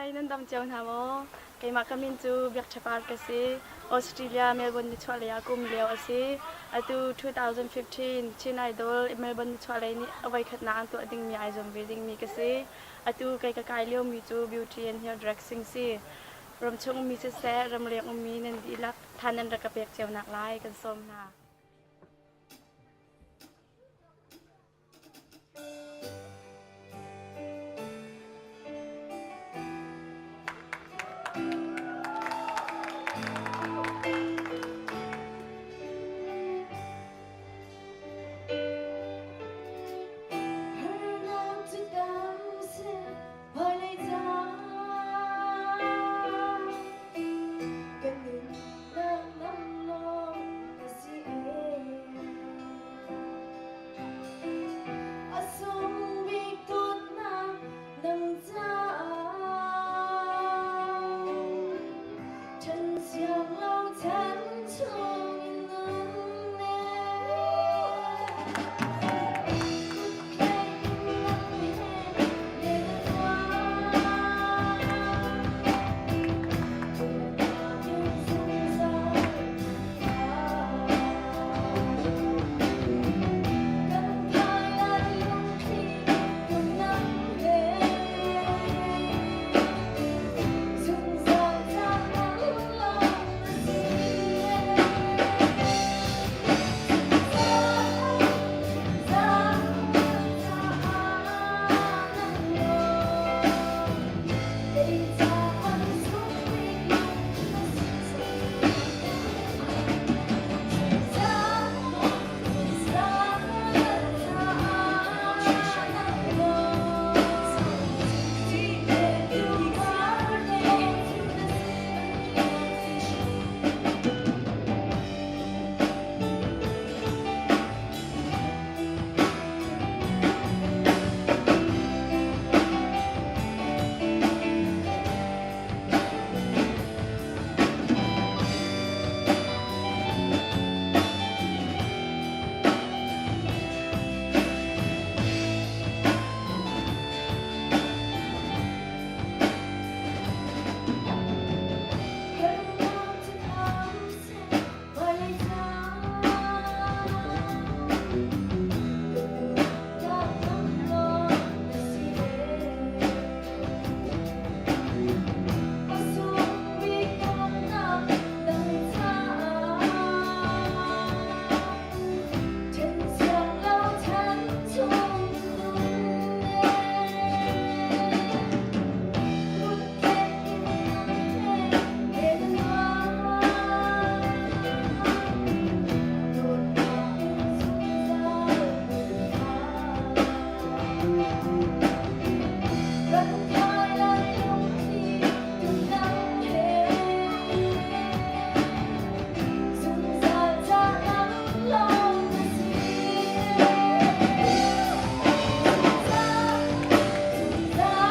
Hi, nan dam cio hna maw? Keimah ka min cu Biak Ṭha Par ka si. Australia, Melbourne nichuahlei ah kum lio a si. Atu 2015 Chin Idol Melbourne nichuahlei nih a voikhatnak an tuah dingmi ai zuam ve dingmi ka si. Atu kei ka kai liomi cu Beauty and Hairdressing si. Ramchung ummi siseh, ramleng ummi nan dihlak tha nan rak ka pek cio nak lai kan sawm hna. Harnak cu tam seh vawlei cang kan nunnak lam lawng na si ee. A sung bik dawtnak nang caah ṭhen siang lo chan chung in nun ne. Kut tlaih in nang he len a nuam. Dawtnak in zungzal Kan phai lai lungthli tum nang he zungzal ca nang lawng na si. Zungzal caah nang lawng kei caah sung bik na si. Kan phai lai lungthli tum nang he zungzal ca nang lawng na si. Zungzal, zungzal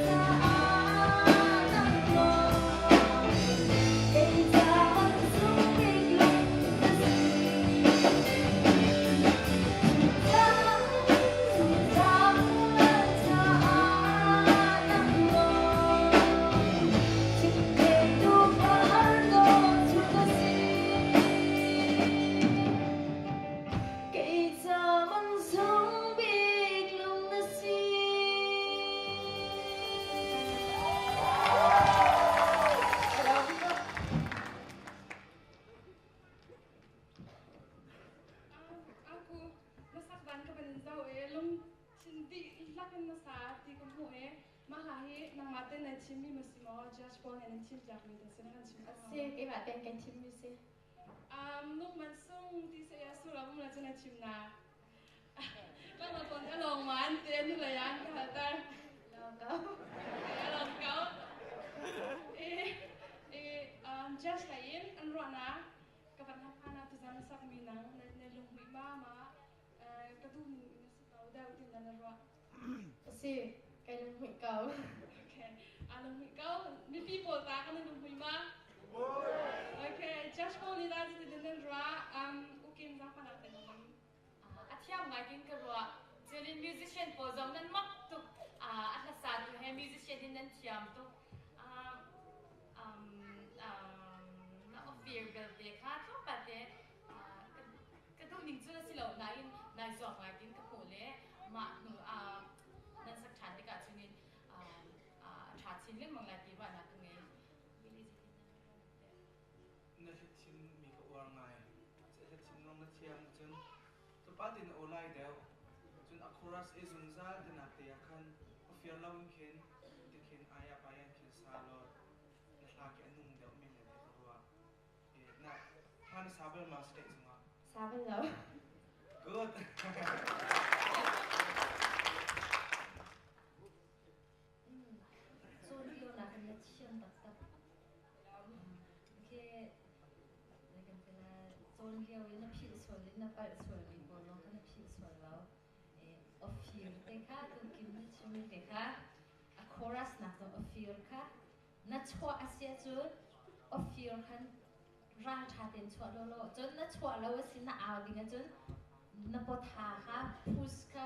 caah nang lawng kei caah sung bik na si. Zungzal, zungzal caah nang lawng Cimtetu parṭaw cu na si. Kei ca man sung bik lung na si. Aku na sak dan ka van in zoh e lungthin dihlak in na sa ti ka hmuh e mah hla hi nangmah ten nan chimmi ma si maw judge pawl nih nan thim piakmi ta si na kan chim Si, keimah ten kan thimmi si. Lung man sung ti se ya su lam la cun a chim na. Kan ma ton along man te nu la yan ka tar. Lawm ko. Along ko. E e just la in an ro na ka van ha na tu zan sak mi nang ne ne lung hui ma ma ka du ning in si ko deu tin na ro. Si, kai lung hui ko. Okay. A lung hui ko. Mipi pawl ta kan lung hui ma. Okay, just ko ni da ti din ra ukim za pa na te A thiam ngai kin ka ruah. Cunin musician pawl zong nan mak tuk. A hlasa tu he musician in nan thiam tuk. Na ofir belte kha tlawmpal te ka duh ning cu na si lo nain nai zuak ngai tin ka hmuh le mah hnu nan sak ṭhan tikah cunin a ṭha chin lengmang lai ti ruahnak ka ngei. Na hlatchim mi ka uar ngai. Hlatchim lawng na thiam cun tlawmpal tein na aw lai deuh. Cun a chorus i zungzal tinak te ah khan a fir lo in khin tikhin aya payan khin sa law na hla khi a nung deuh men le ti ka ruah. Na hla na sa bal ma state cungah? Sa bal lo. Good. Cawn lio nak in na thiam taktak. Okay, kan ti la cawn lio in na philh sual in na palh sual mi pawl lawng kha na philh sual lo. Ofir te kha tukim na chimmi te kha a chorus nak zong ofir kha na chuah a si ahcun ofir khan ral ṭha tein chuah law law cun na chuah lo a si na au ding ahcun na pawtha kha push kha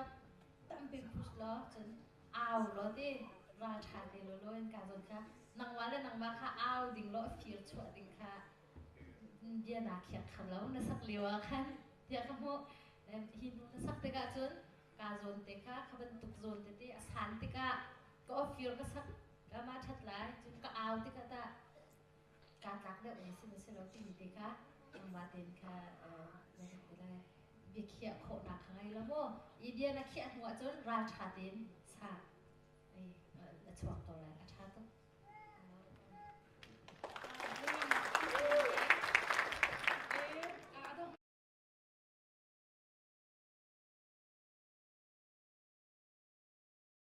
tampi push law cun au law ti ral ṭha te law law in ka zawn kha nangmah le nangmah kha au ding law fir chuah ding kha bia naa khiak kho lo na sak lio ah khan tiah ka hmuh. Hi hnu na sak tikah cun ka zawn te kha kha bantuk zawn tete a san tikah ka ofir ka sak ka ma ṭhat lai cun ka au tikah tah kaa tlak deuh mi si na si lo timi te kha nangmah tein kha na kan ti lai. Biakhiah khawhnak kha ngei lo maw? I bia na khiah hnu ahcun ralṭha tein sa a chuak ko lai. A ṭha tuk.